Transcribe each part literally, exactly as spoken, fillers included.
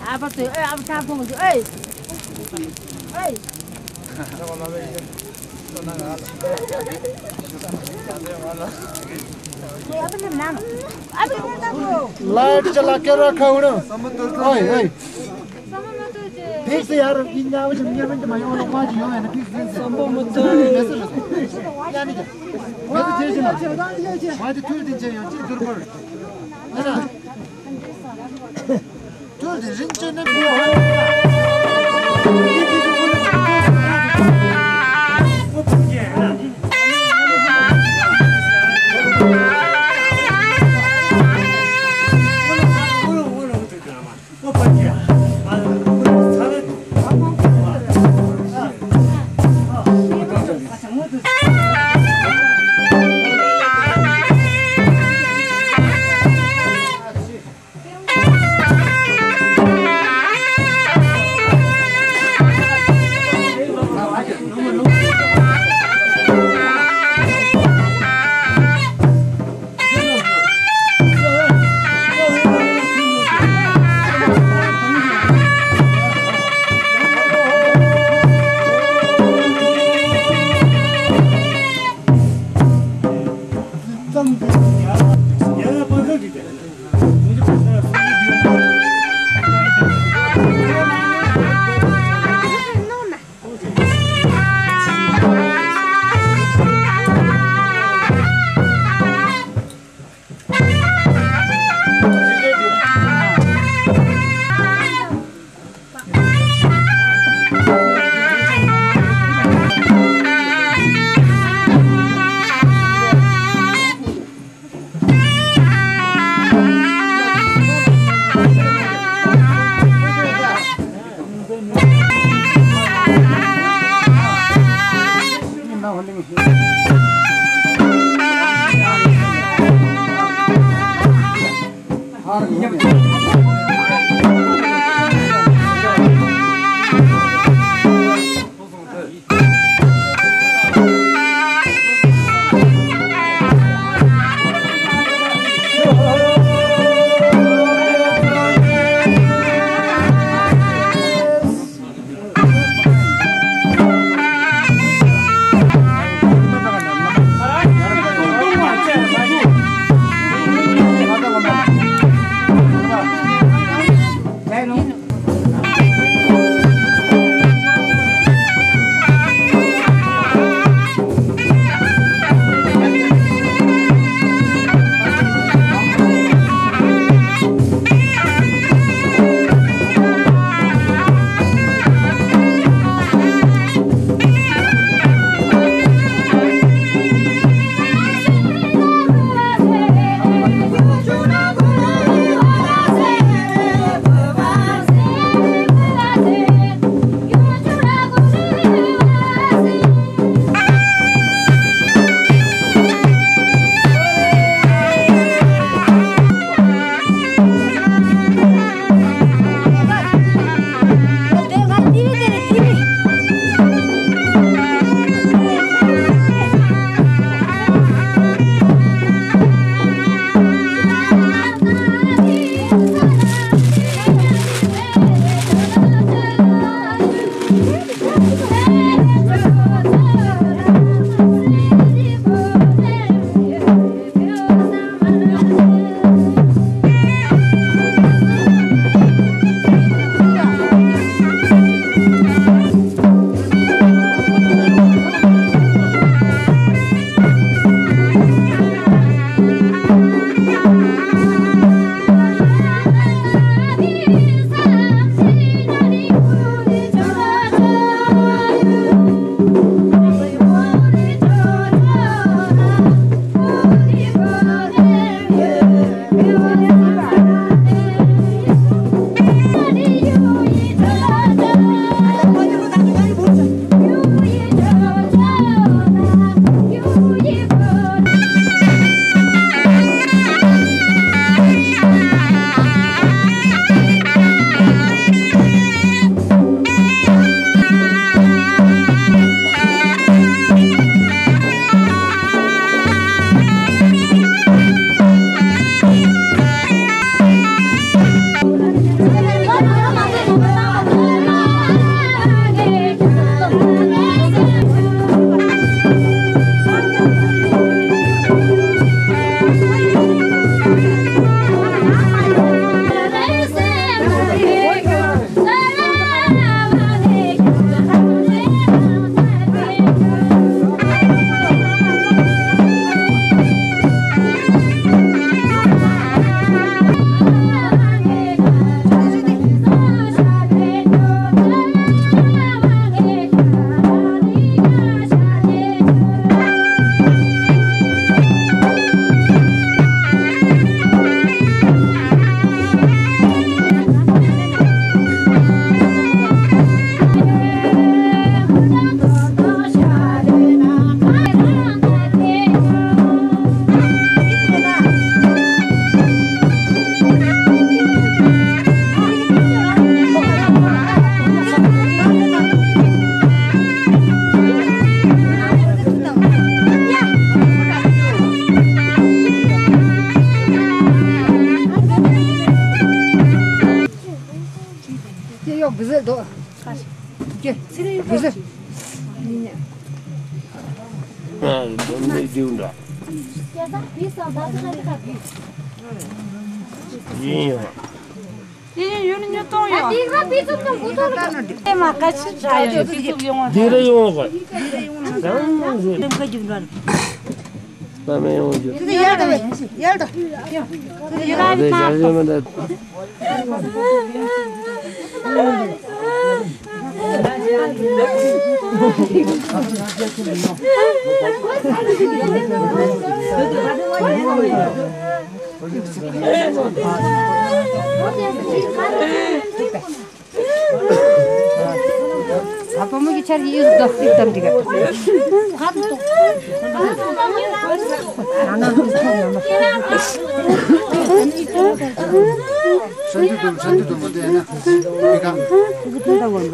ཨ་ཕ་ཚོས་ཨེ་ཨ་ཕ་ཆག་ཐོང་གི་ཨེ་ཨེ། ལའེ་ཊི་ཅ་ལག་ཀེ་ར་ཁ་འུ་རང་། ཨོའི་ཨོའི། ཕིགས་སི་ཡར་ཡིན་ཉག་ཅིག་ཉེ་བན་དུ་མ་ཡོང་ལ་ཁ་ཅིག་ཡོང་ཡ་ན་ཕིགས་སི་ཡིན་ཟེར། བསམ་པ་མི་ཐོན། མེ་སི་མེ་སི་ཡ་ནི་ཀྱ་མེ་སི་ཇེ་ཞིག་ལ་མ་དེ་ཐུལ་དེ་ཇེ་ཡོང་ཅིག་དུར་བུར་ཡ་ན། ཐུལ་དེ་རིན་ཆེན་ནི་བུ་ཧ། ཨ། འདི་འདི་འདྲ། ཡིན་ཡང་། དེ་ཡིན་ཡོད་ན་ཉོ་གཏོང་ཡོད། དེ་མ་ཀ་ཆི་ཆ་ཡོད་ནི་དེ་ཚུགས་ཡོང་བ། འདི་རེ་ཡོང་བ། ཟང་ཟིང་། ལམ་ཁ་རྒྱུག་འགྲོ། ལམ་ཡོང་རྒྱུ། དེ་ཡལ་དང་ཡལ་དང་། དེ་ཡལ་དང་། ཨ་བུ་མོ་གི་ཆར་གྱི་ཡུལ་དུ་སྡོད་སྲིད་དམ་འདི་ག། ཧྲན་ཏུ་དུ་ཧྲན་ཏུ་དུ་མ་དེ་ན་མི་གང་། ཡ་ད་འོ་ཡ།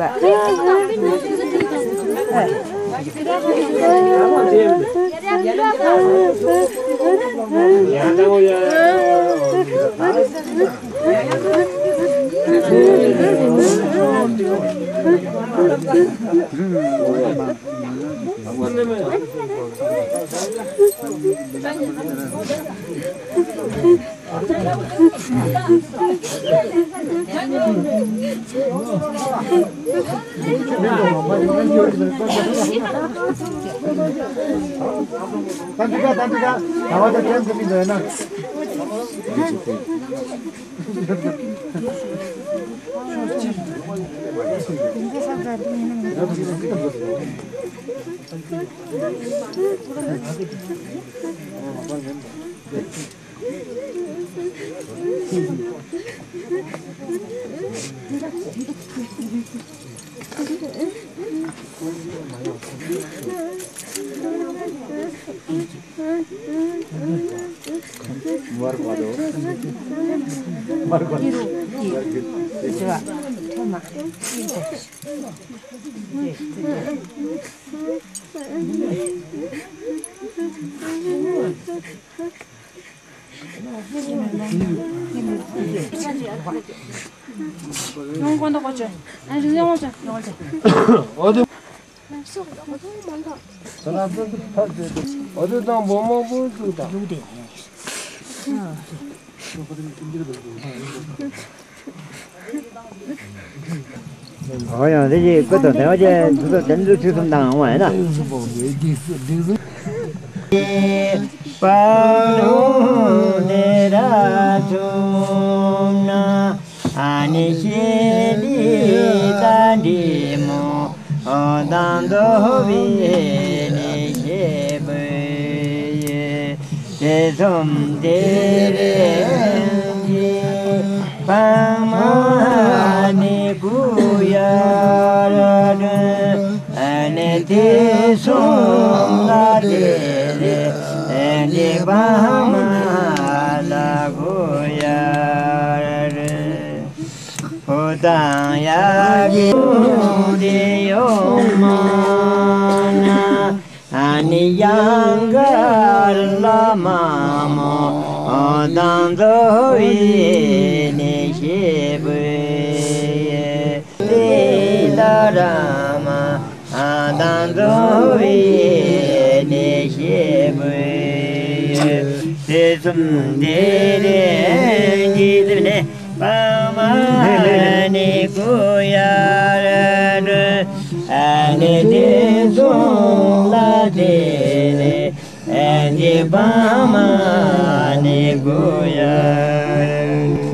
ད་འདི་ག་ད་འདི་ག་ད་བ་ད་ཅན་ཟེར་མི་འདུག་ན། ཡོང་གོ་འདུག་གོ་ཆོ། ཨ་རིག་ཡོང་ཆོ་ཡོང་ཆོ། འོ་དེ། འོ་དེ་དང་བོ་མོ་བོ་ཚུགས་དང་། ཨོ་ཡང་དེ་ཅིག་ཀུན་ཏུ་བདེ་བ་ཅན་ཐུགས་སུ་དེ་ཚོ་ཐུགས་སུ་དང་འོང་བ་ཡིན་ན། པ་ལུ་དེ་ར་ཐུ་ན། ཨ་ནི་ཤེ་ལི་ད་འདི་མོ། ཨོ་དང་དོ་བི་ནི་ཤེ་བུ་ཡེ། དེ་ཚོམ་དེ་རེ་འདི་པང་མ་ནི་གུ་ཡ་ར་ར། ཨ་ནི་དེ་ཚོམ་ལ་དེ་རེ་འདི་པང་མ་ལ་གུ་ཡ་ར་ར། ཨོ་དང་ཡ་གི་དེ་ཡོ་མ་ན། ཨ་ནི་ཡང་གར་ལ་མ་མོ། ཨོ་དང་དོ་བི་ནི་ཤེ་བུ་ཡེ། དེ་ལ་ར་མ། ཨ་དང་དོ་བི་ནི་ཤེ་བུ་ཡེ། དེ་ཚོམ་དེ་རེ་འདི་ལུ་ནི། པ་མ་ནི་གུ་ཡ་ར་ར། ཨ་ནི་དེ་ཚོམ་ལ་དེ་རེ་འདི་པ་མ་ནི་གུ་ཡ་ར་ར།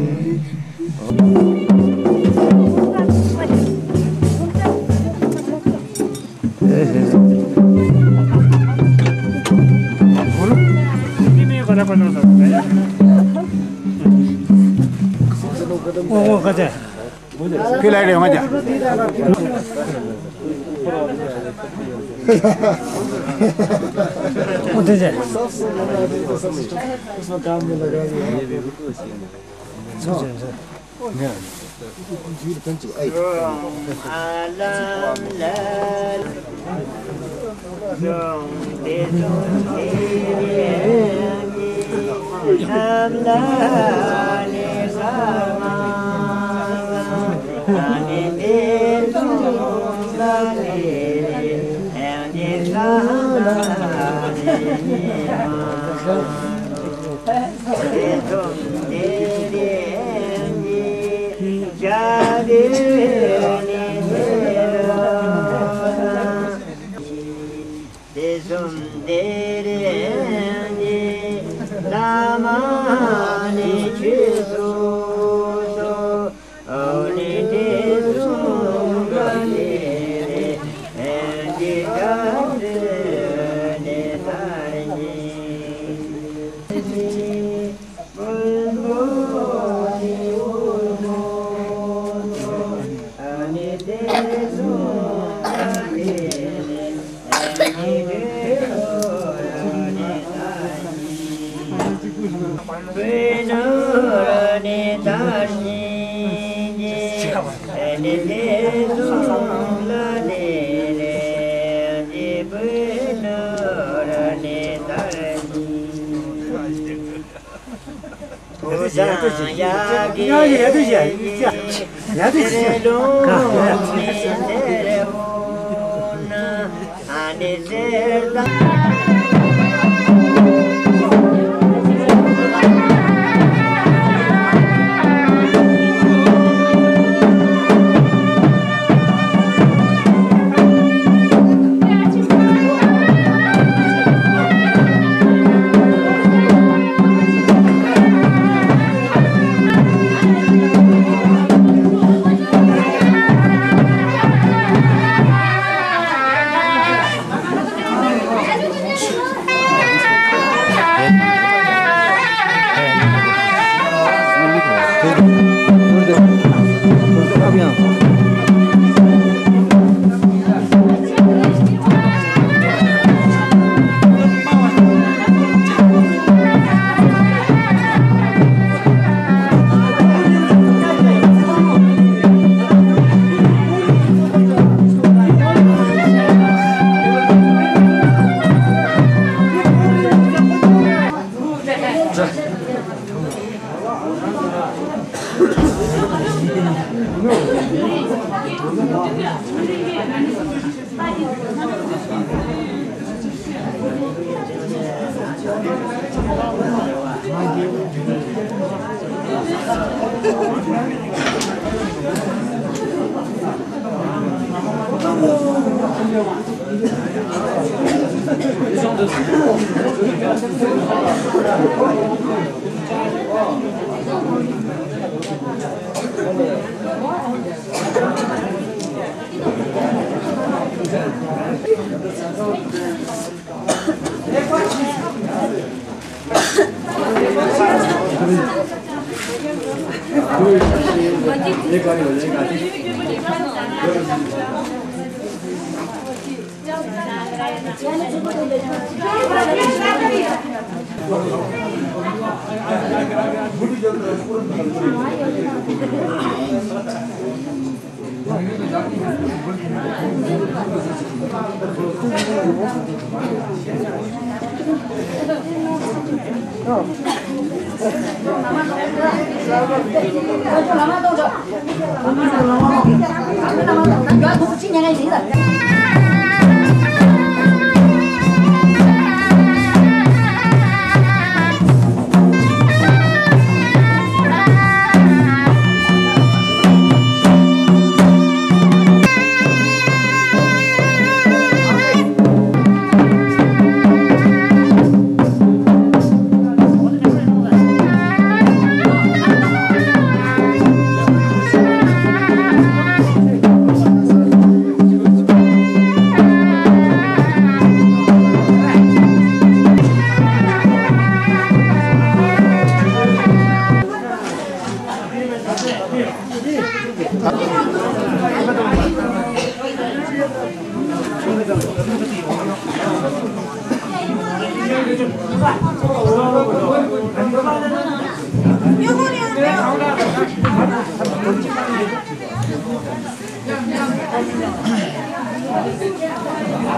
དེ་གསུམ་དེ་རིང་གི་བླ་མ་ནི་ཆོས་སུ་གསོལ། ཨོ་ནི་དེ་གསུམ་ལ་ནི་རེ་ཨེ་ཀྱི་ཀ་རེ་ནི་ད་རེ་ནི།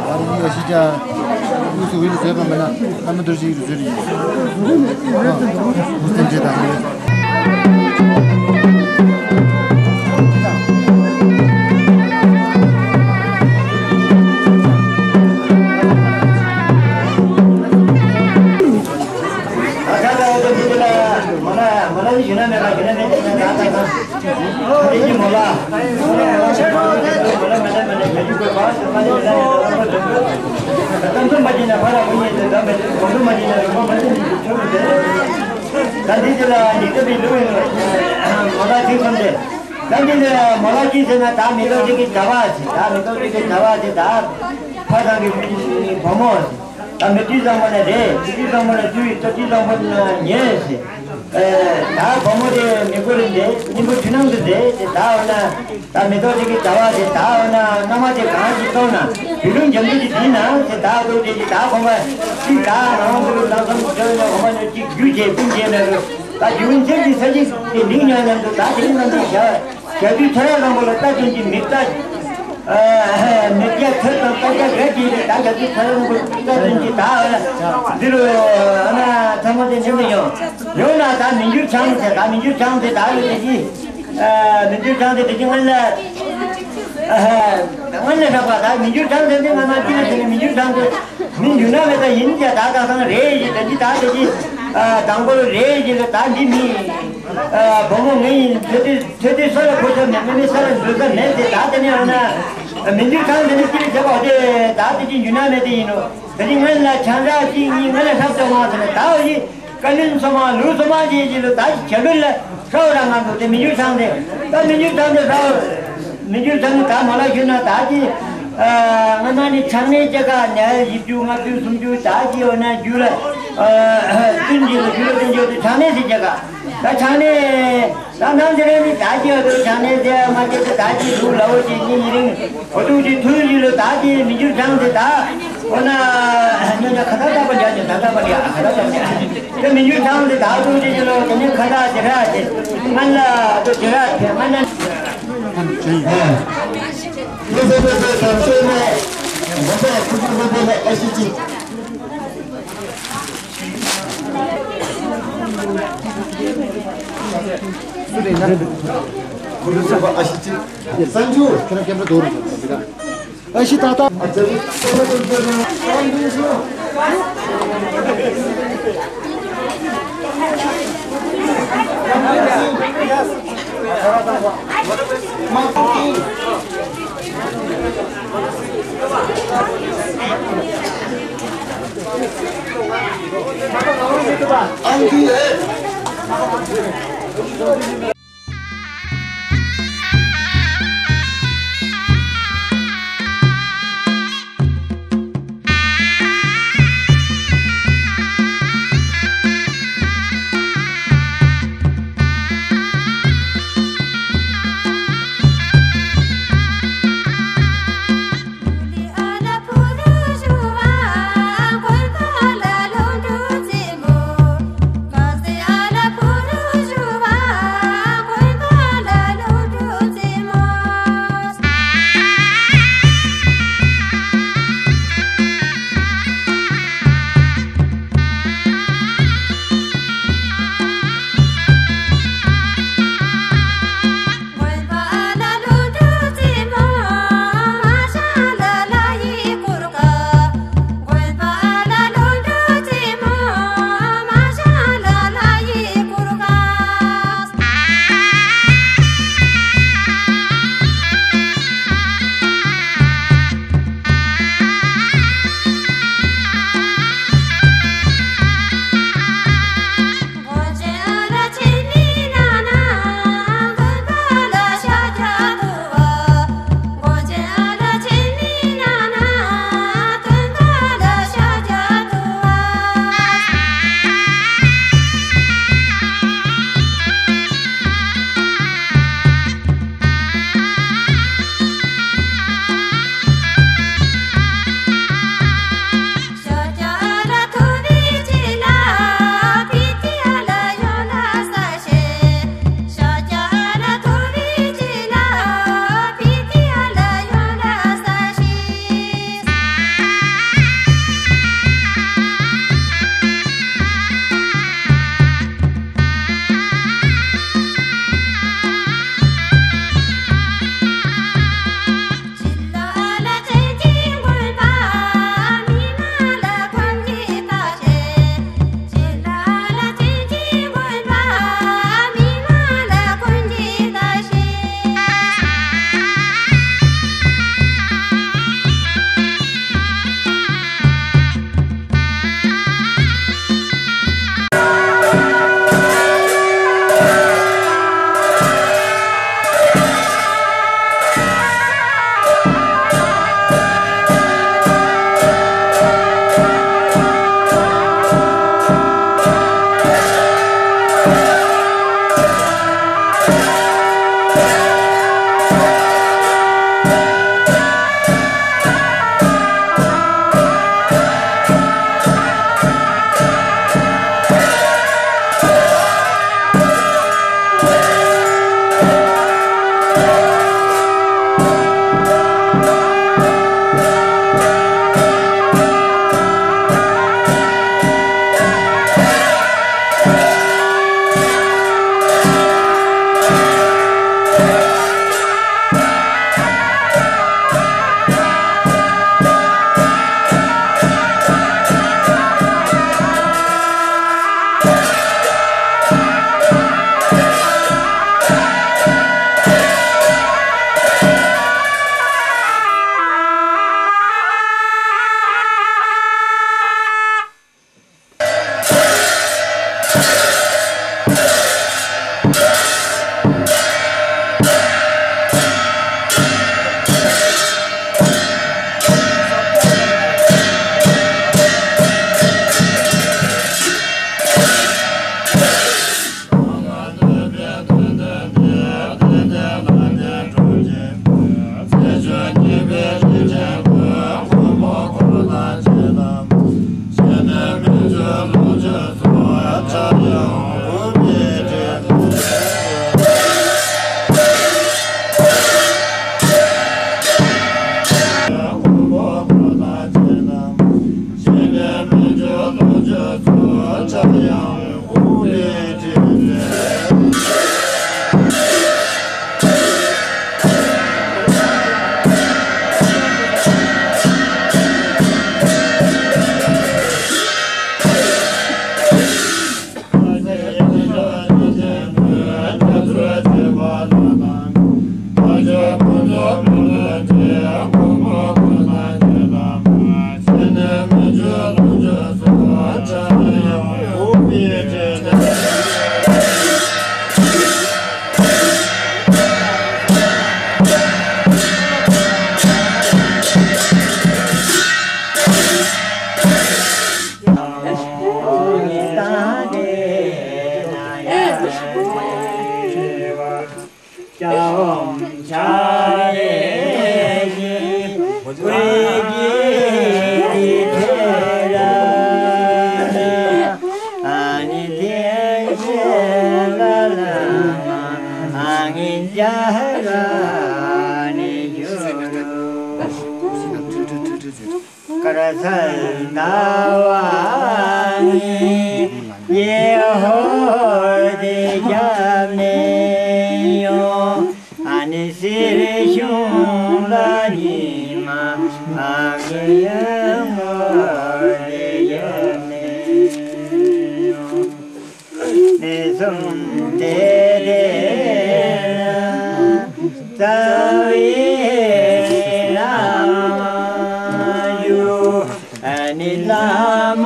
ཨ་རི་ཡ་ཤི་ཅ། དངོས་སུ་འོས་ལ་བཟོས་པ་མིན་ན་ཨ་མ་རྡོ་རྗེ་ཡིག་རུ་བཟོས་རེད་ཡིན། ཨ། མུ་སྟེགས་འབྲས་དང་། ད་འདི་ཚོ་ལ་ཉིས་སྟོང་པའི་ལུགས་ཡིན་ནོ། མོ་ལ་ཅིག་གསུངས་ཏེ། ད་འདི་ལ་མོ་ལ་ཅིག་ཟེར་ན་ད་མེ་ཏོག་ཅིག་གི་བྱ་བ་ཟེར། ད་མེ་ཏོག་ཅིག་གི་བྱ་བ་ཟེར། ད་ཕ་དང་གི་བུ་མོ་ཟེར། ད་མེ་དྲི་བཟང་པོ་ན་རེད། མེ་དྲི་བཟང་པོ་ན་བདུད། ད་དྲི་བཟང་པོ་ན་ཉེ་ཟེར། ད་བུ་མོ་དེ་མི་གོ་རིན་ཏེ་སྙིང་པོ་ཆུ་ནང་དུ་ཟེར། ད་འོ་ན། ད་མེ་ཏོག་ཅིག་གི་བྱ་བ་དེ་ད་འོ་ན་མནའ་མ་དེ་གང་ཞིག་གཏོང་ན་བུ་ལོན་འཇམ་དུ་ཅིག་བྱིན་ན་ཟེར། ད་ལྟོས་དེ་ཅིག་ད་གོང་མ་ཅིག་ད་ང་རང་ཚོ་ལ་ལམ་སང་བྱོས་ན་གོང་མ་ནས་ཅིག་རྒྱུ་བྱས་སྤུན་བྱས་ན་རུ་ད་རྒྱུ་མཚན་གྱི་ས་གཅིག་དེ་མིག་ཉག་ཉག་འདུག་ད་དེ་རིང་ང་ཚོ་བྱ་བ་བྱ་རྒྱུ་ཚོ་ར་བཟང་པོ་ལ་ལྟ་དོན་གྱི་མིག་ལྟ། མིག་རྒྱ་ཚོད་དང་ལྟ་རྒྱ་རྒྱ་གྱིས་ད་བྱ་རྒྱུ་ཚོ་ར་བཟང་པོ་ལྟ་དོན་གྱི་ད་འདི་རུ་ཨ་ན་ཚང་མ་དེ་ཉན་དུ་ཡོང་ཡོང་ན་ད་མི་འགྱུར་བྱང་ཟེར། ད་མི་འགྱུར་བྱང་ཟེར། ད་ལོ་དེ་གྱིས། མི་འགྱུར་བྱང་དེ་དེ་གྱིས་སྔོན་ལ། སྔོན་ལ་བསགས་པ་ད་མི་འགྱུར་བྱང་དེ་དེ་སྔ་མ་ཅི་ལ་ཟེར་ན་མི་འགྱུར་བྱང་དེ་མི་འགྱུར་ན་མེད་ད་ཡིན་ཀྱང་ད་ད་སང་རེད་ཡིན། དེ་གྱིས་ད་དེ་གྱིས་དང་པོ་རེད་ཡིན་ལ་ད་འདི་མི་བུ་མོ་ངའི་ཡིན། ཚེ་འདི་ཚེ་འདི་ས་ལ་འཁོར་ས་མེད། མི་མི་ས་ལ་འཛུལ་ས་མེད་དེ་ད་དེ་ནས་འོ་ན་མི་འགྱུར་བྱང་དེ་ནི་ཅི་ལ་བྱེད་པ་དེ་ད་དེ་གྱིས་འགྱུར་ན་མེད་དེ་ཡིན་ནོ། དེ་གྱིས་སྔོན་ལ་ཆང་རག་གཅིག་གཉིས་སྔོན་ལ་ཧྲབ་ཏུ་མ་ཟེར་ན་ད་འོ་ཡིན། བཀའ་བློན་སོ་མ་ལུགས་སོ་མ་ཅེས་ཀྱི་ལོ་ད་ཞབས་ལ་ཧྲའོ་ར་ང་འདུག་དེ་མི་འགྱུར་བྱང་དེ། ད་མི་འགྱུར་བྱང་དེ་ཧྲའོ། མི་འགྱུར་བྱང་དེ་ད་མ་ལ་ཞུ་ན་ད་ཅི། ང་ན་ནི་ཆང་ནས་ཅི་ག་ནས་བཞི་བཅུ་ལྔ་བཅུ་སུམ་ཅུ་ད་ཅི་འོ་ན་རྒྱུ་ལ། བསྟུན་གྱི་ལ་རྒྱུ་ལ་བསྟུན་གྱི་ཆང་ནས་ཟེར་ཅི་ག་ད་ཆང་ནས། ད་ནང་དེ་རིང་ནི་ད་ཅི་འོ་དེ་ཆང་ནས་ཟེར་མ་ཅི་ད་ཅི་ལུག་ལ་འོ་ཅི་ཉིན་ཡི་རིང་འོ་ཐུག་ཅི་ཐུག་ཅི་ལོ་ད་ཅི་མི་འགྱུར་བྱང་དེ་ད། འོ་ན། ཉོ་ཉོ་ཁ་ད་ད་པ་ཉ་ཉོ་ད་ད་པ་ཉ་ཁ་ད་ད་པ་ཉ། དེ་མི་འགྱུར་བྱང་དེ་ད་དུ་དེ་ཉོ་ལོ་དེ་ནི་ཁ་ད་དེ་ར་དེ། ང་ལ་དུ་དེ་ར་དེ་ང་ན། དེ་ཟེར་བའི་ཟེར་དང་ཤོད་ནས། ང་ཚོ་ཁུ་ཁུ་ཁུ་ཁུ་ནས་ཨ་ཤི་ཅི། ཁུ་ཁུ་ཁུ་ཁུ་ཨ་ཤི་ཅི། སང་ཇུ། ཁྱོད་རང་ཀེམ་ར་དོ་རུ། ཨ་ཤི་ཏ་ཏ། དཀར་གསལ་ཟླ་བ་ནི། ཡེ་ཧོར་དེ་རྒྱབ་ནས་ཡོང་། ཨ་ནི་སེར་གཞུང་ལ་ཉི་མ་ཨ་གི་ཡང་ངོ་དེ་རྒྱབ་ནས་ཡོང་། ནས་སོང་དེ་རེ་ན་རྩ་བའི་བླ་མ་ཡུ། ཨ་ནི་བླ་མ་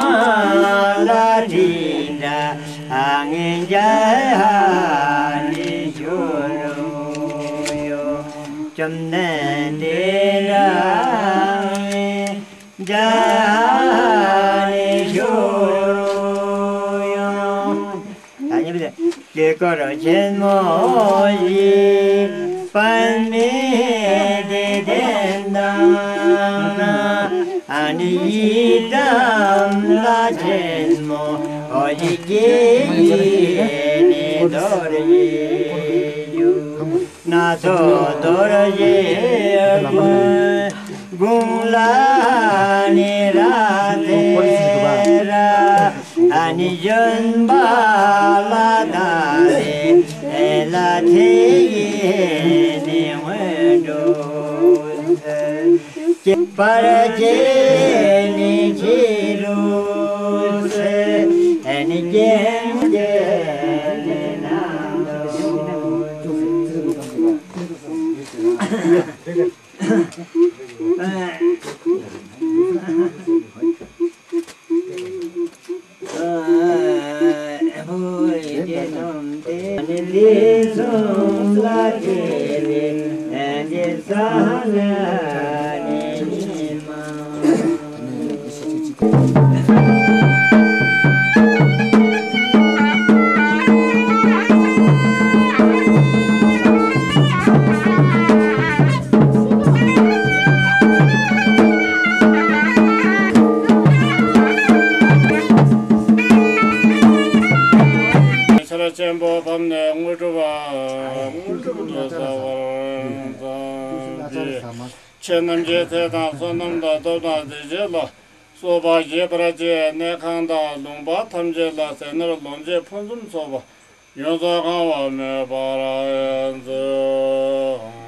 ལ་དྲིན་ད་ཨ་ངེ་འཇའ་ཧ་ནི་ཞུ་རུ་ཡོ། བཅོམ་ལྡན་དེ་རང་ངེ་འཇའ་ཧ་ནི་ཞུ་རུ་ཡོ། ད་ཉིད་དེ་དཀོར་ཆེན་མོ་ཡི་པདྨའི་དེ་དེ་ན་ཨ་ནི་ཡི་དམ་ལྷ་ཆེན་མོ་ཨོ་ཡི་ཀྱེ་ཡི་ནི་རྡོ་རྗེ་ཡུ། སྣ་ཚོགས་རྡོ་རྗེ་ཀུན་དགུང་ལ་ནི་ར་ཏེ་ར། ཨ་ནི་བཞོན་པ་ལ་ད་རེ་ཨེ་ལ་ཐེ་ཡེ་ནི་སྔོན་འགྲོ་ཚེ། ཀྱེ་པར་ཀྱེ་ནི་ཁྱི་རུ་སེ་ཨེ་ནི་ཀྱེ་ཀྱེ་ནི་ན་ཆར་ཆེན་པོ་བབས་ནས་དངོས་གྲུབ་པ། དངོས་གྲུབ་ཏུ་བྱ་བར་མཛད་པའི་ཆོས་རྣམས་ཀྱི་ཚེ་དང་བསོད་ནམས་དང་སྟོབས་དང་སྡིག་སྒྲིབ་ལ་སོགས་པ་ཞི་བར་བྱེད་གནས་ཁང་དང་ལུང་པ་ཐམས་ཅད་ལ་ཟས་ནོར་ལོངས་སྤྱོད་ཕུན་སུམ་ཚོགས་པ་ཡོངས་སུ་གང་བ་མེད་པར་མཛོད།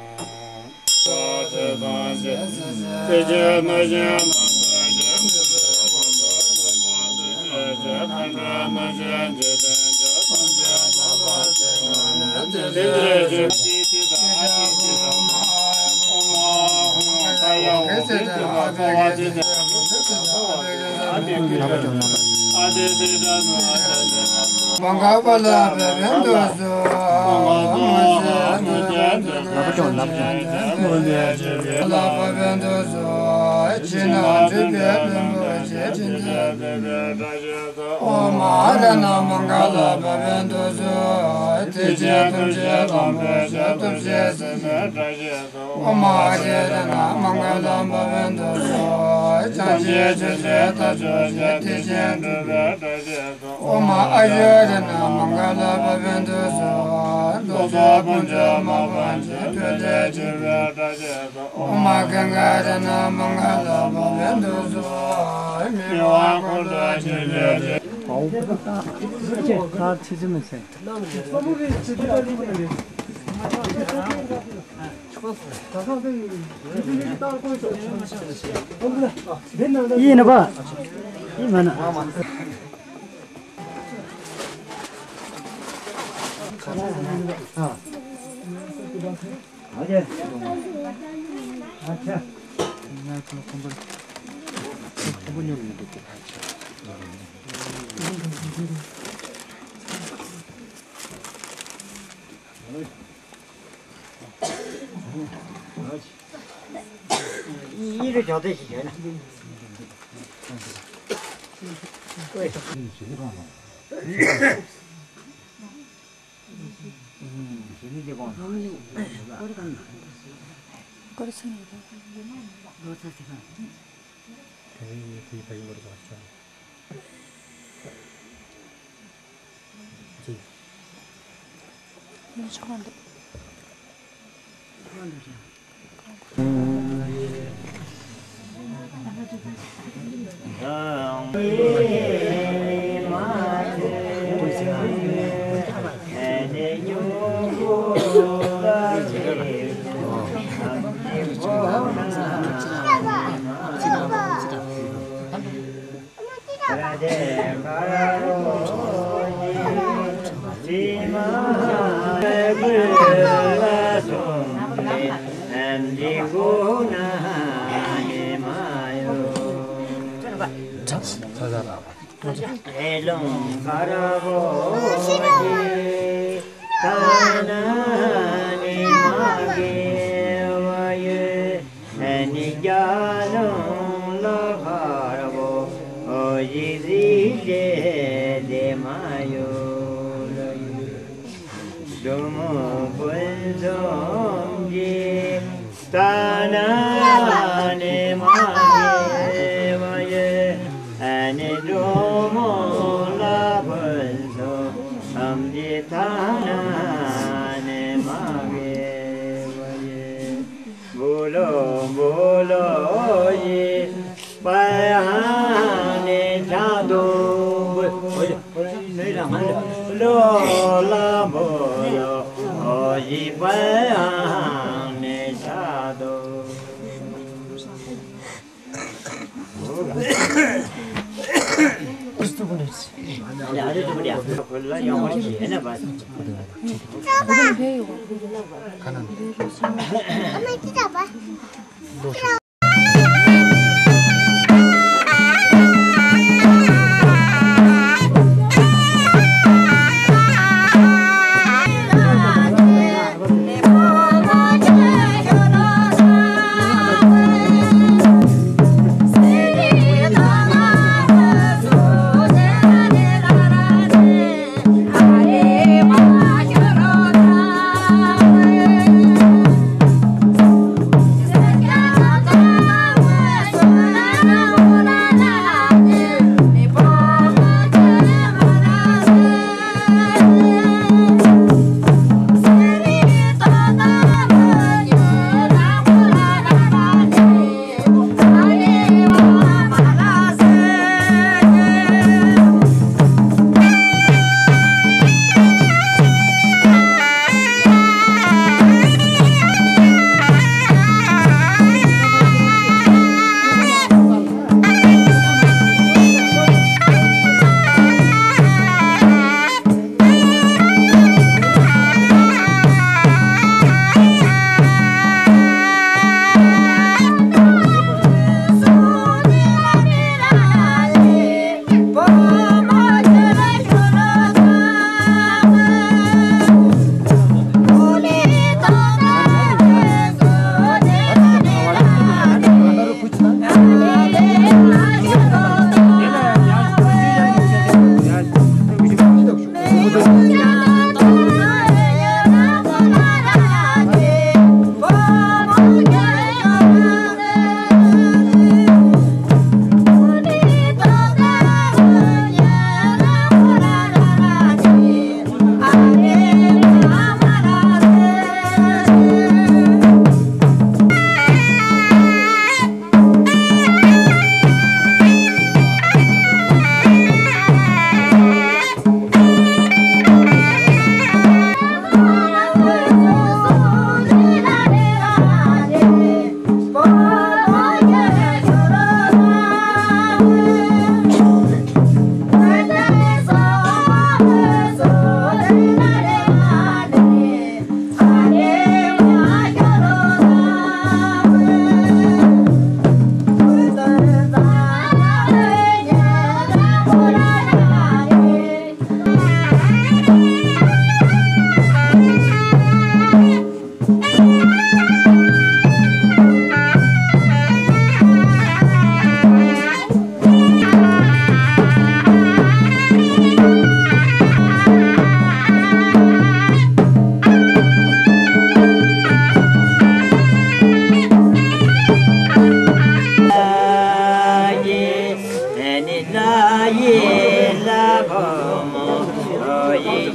མ་འགགས་པ་ལ་ཕན་ཐོགས་སོ། ལ་ཕན་ཐོགས་སོ། ཕྱི་ནང་འཁྲུལ་པའི་བེམ་པོ་ཆེ་འདྲེན་མཛད། ཨོཾ་ཨ་ར་ཎ་མ་ག་ལ་ཕན་ཐོགས་སོ། ཐེག་ཆེན་ཐམས་ཅད་དང་པོ་ཆེ་སྟོབས་ཆེ་ཟེར་ནས། ཨོཾ་ཨ་ར་ཎ་མ་ག་ལ་ཕན་ཐོགས་སོ། བྱང་ཆེན་ཆོས་ཀྱི་རྟ་མཆོག་གི་ཐེག་ཆེན་སྒྲུབ་པའི་ཨོཾ་ཨ་ཡུ་ར་ཎ་མ་ག་ལ་ཕན་ཐོགས་སོ། ལོ་ཙཱ་དཀོན་མཆོག་མ་ཕམ་གྱི་ཐུགས་རྗེ་ཆེ་བའི་བཀྲ་ཤིས་སོ། ཨོཾ་ག་ག་ར་ཎ་མ་ག་ལ་ཕན་ཐོགས་སོ། མི་དབང་འཁོར་དུ་ཆེ་བའི་ད་ཚིག་ཚིག་མི་ཚེ། ཡིན་ན་པ། ཡིན་མ་ན། ཡིད་རུ་ཇོ་དེ་ཞིག་བྱས་ན།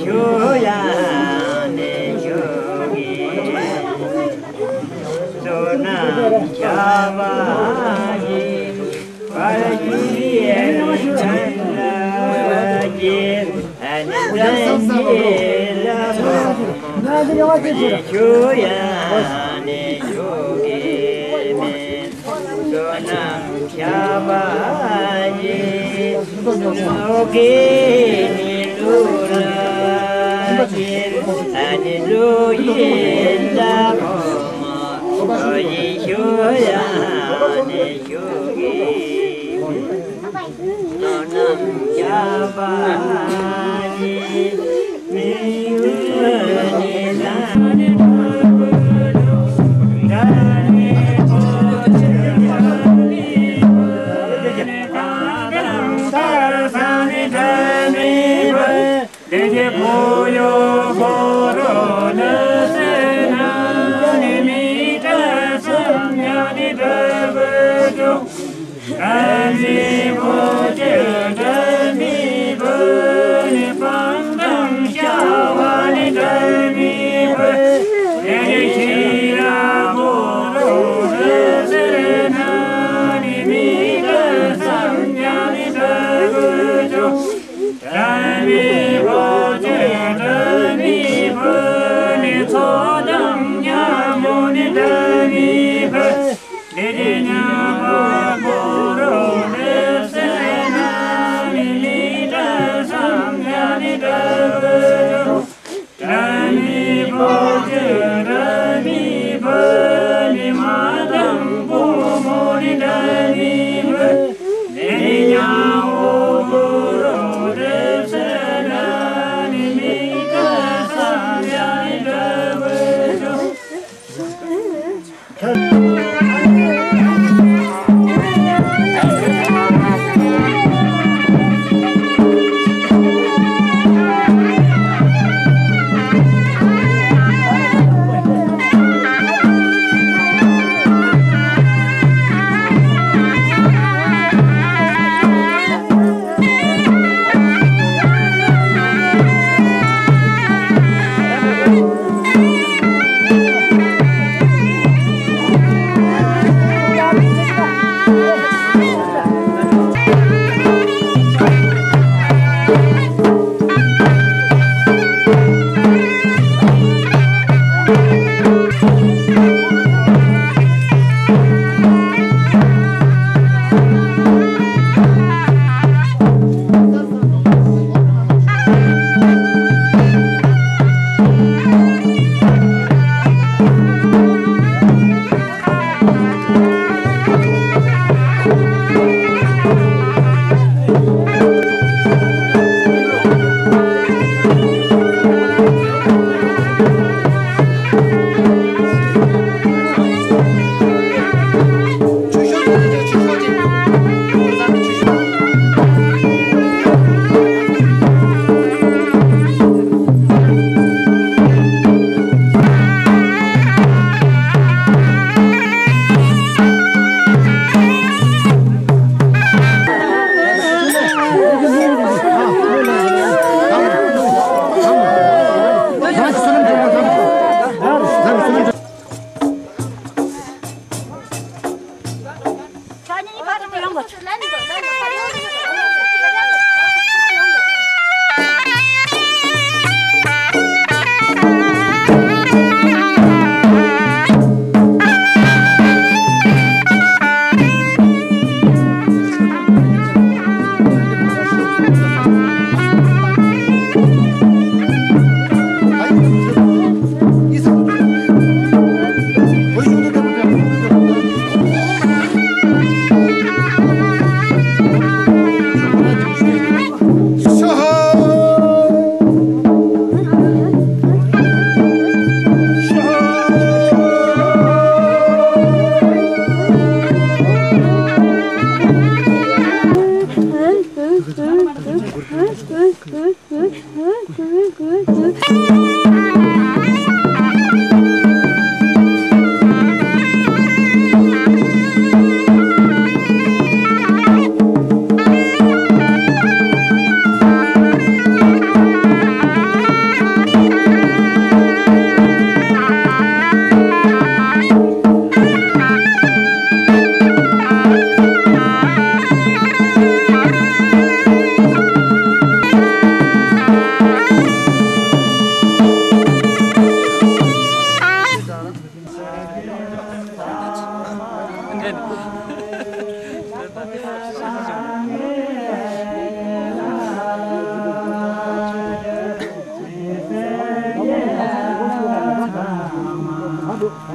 ཞུ་ཡང་ནི་ཞུ་གི། བསོད་ནམས་བསགས་པ་ཡིས། བར་ཆད་ཡན་ཆད་ཀྱི་ཨ་ནི་ལས་ཉེས་ལ་ཞུ་ཡང་ནི་ཞུ་གི་མེད། བསོད་ནམས་བསགས་པ་ཡིས། བློ་གི་ནི་ལུས་ལ་ཡིན། ཨ་ནི་ལུས་ཡིན་ལ་ཕོ་མོ་ཡིན་ཞུ་ཡང་ནི་ཞུ་གི། བསོད་ནམས་བསགས་པ་ཡིས།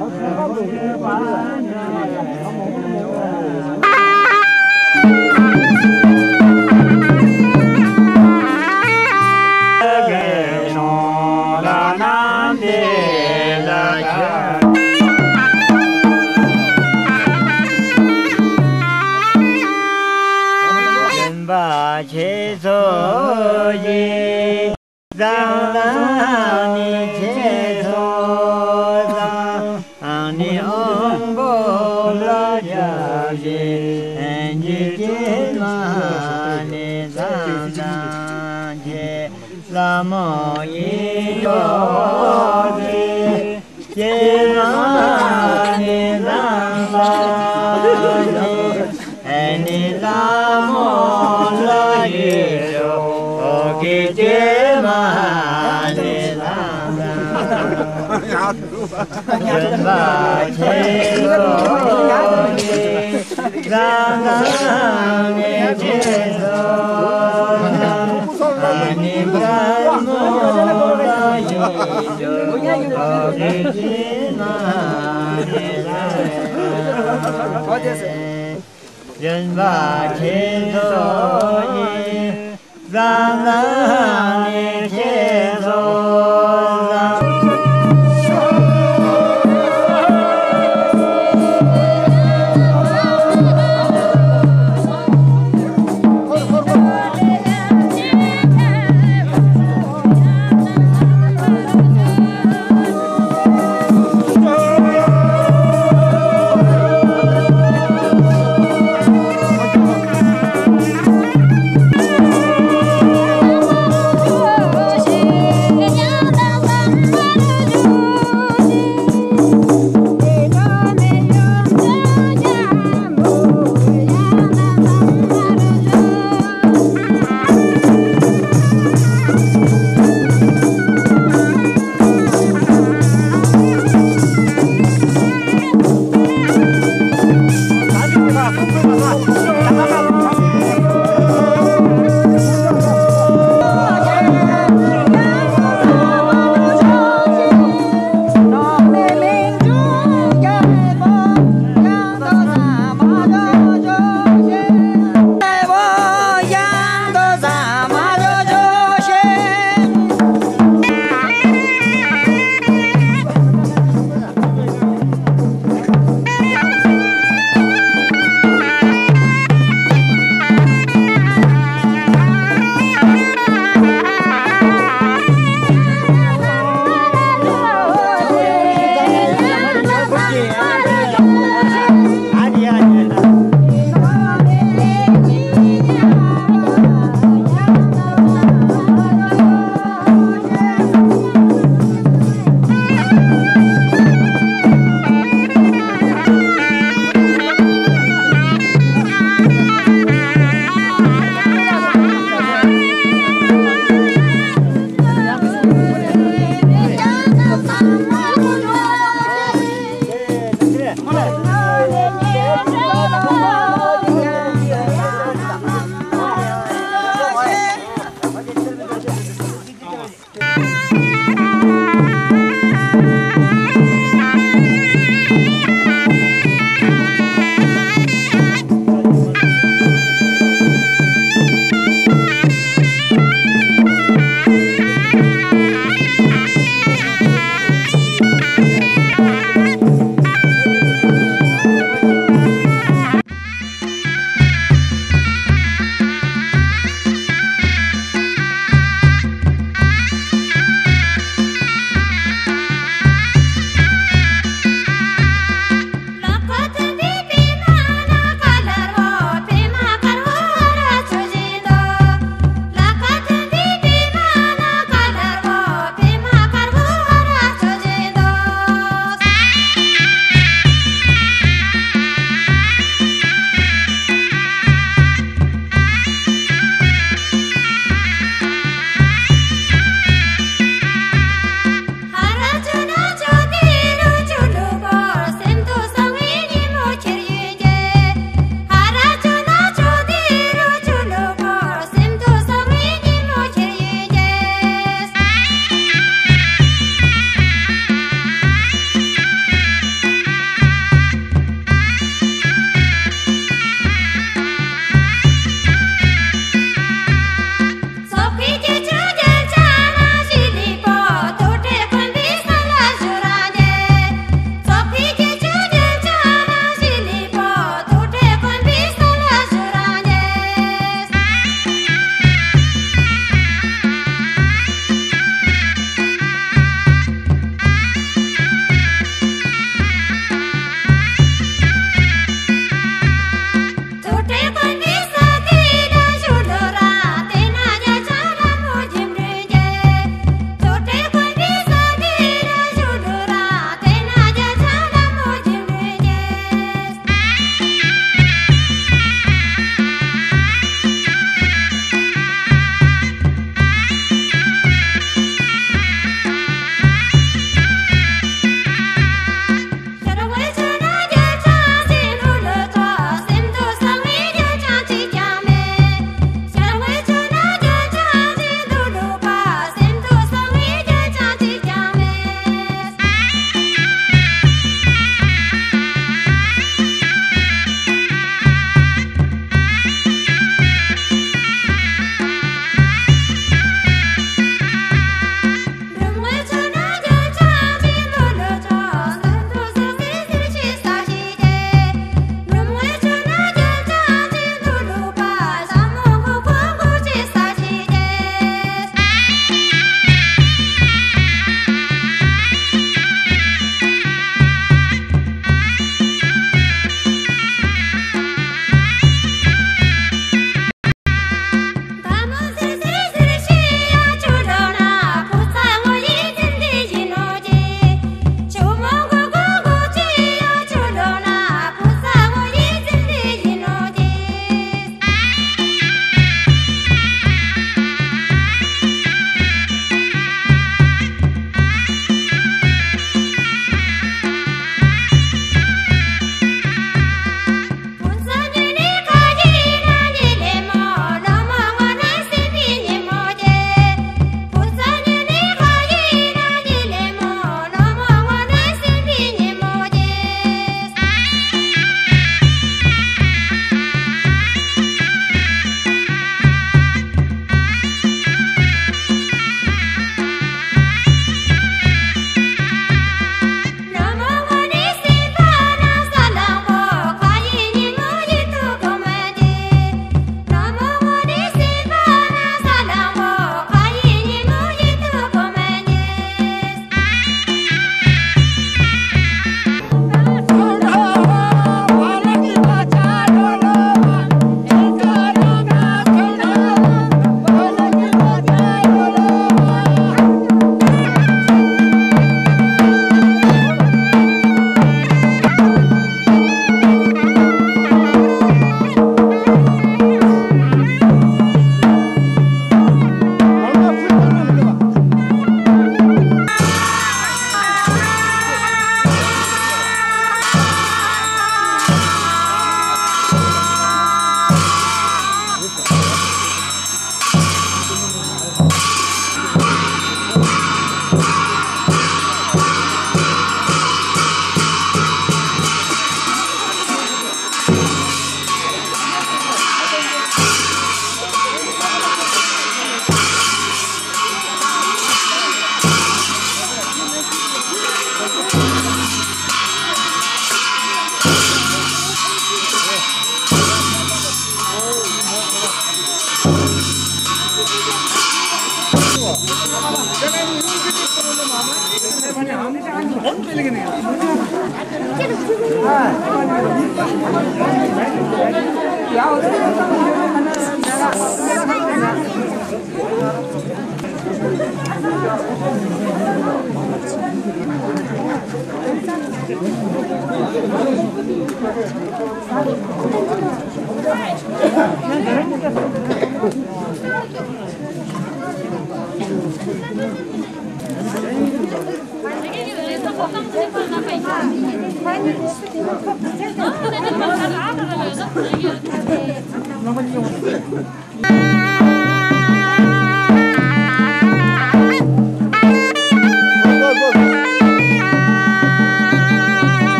པ་ཁྱེད་ཚོ་ཡི། བཟང་ལ་ནི་ཁྱེད་ཚོ་བཟང་ནི་དབང་པོ་ལ་རྒྱབ་ཞིག་ཉིད་ཀྱི་མ་ནི་བཟང་བཟང་ཁྱེད་ལ་མོ་ཡི་ཡོད་ཀྱི། ཀྱེ་མ་ནི་བཟང་བཟང་ནི། ཨེ་ནི་ལ་མོ་ལ་ཡི་ཤོ་ཨོ་ཀེ། ཀྱེ་མ་ནི་བཟང་བཟང་། ཡོན་པ་ཆེ་ལོ་ནི། བཟང་བཟང་ནི་ཁྱེད་ཚོ་བཟང་། ཨ་ནི་བཀའ་མོ་ལ་ཡི་ཤོ་ཨོ་ཀེ། ཀྱེ་མ་ནི་བཟང་བཟང་། ཡོན་པ་ཁྱེད་ཚོ་ཡི། བཟང་བཟང་ནི་ཁྱེད་ཚོ་བཟང་།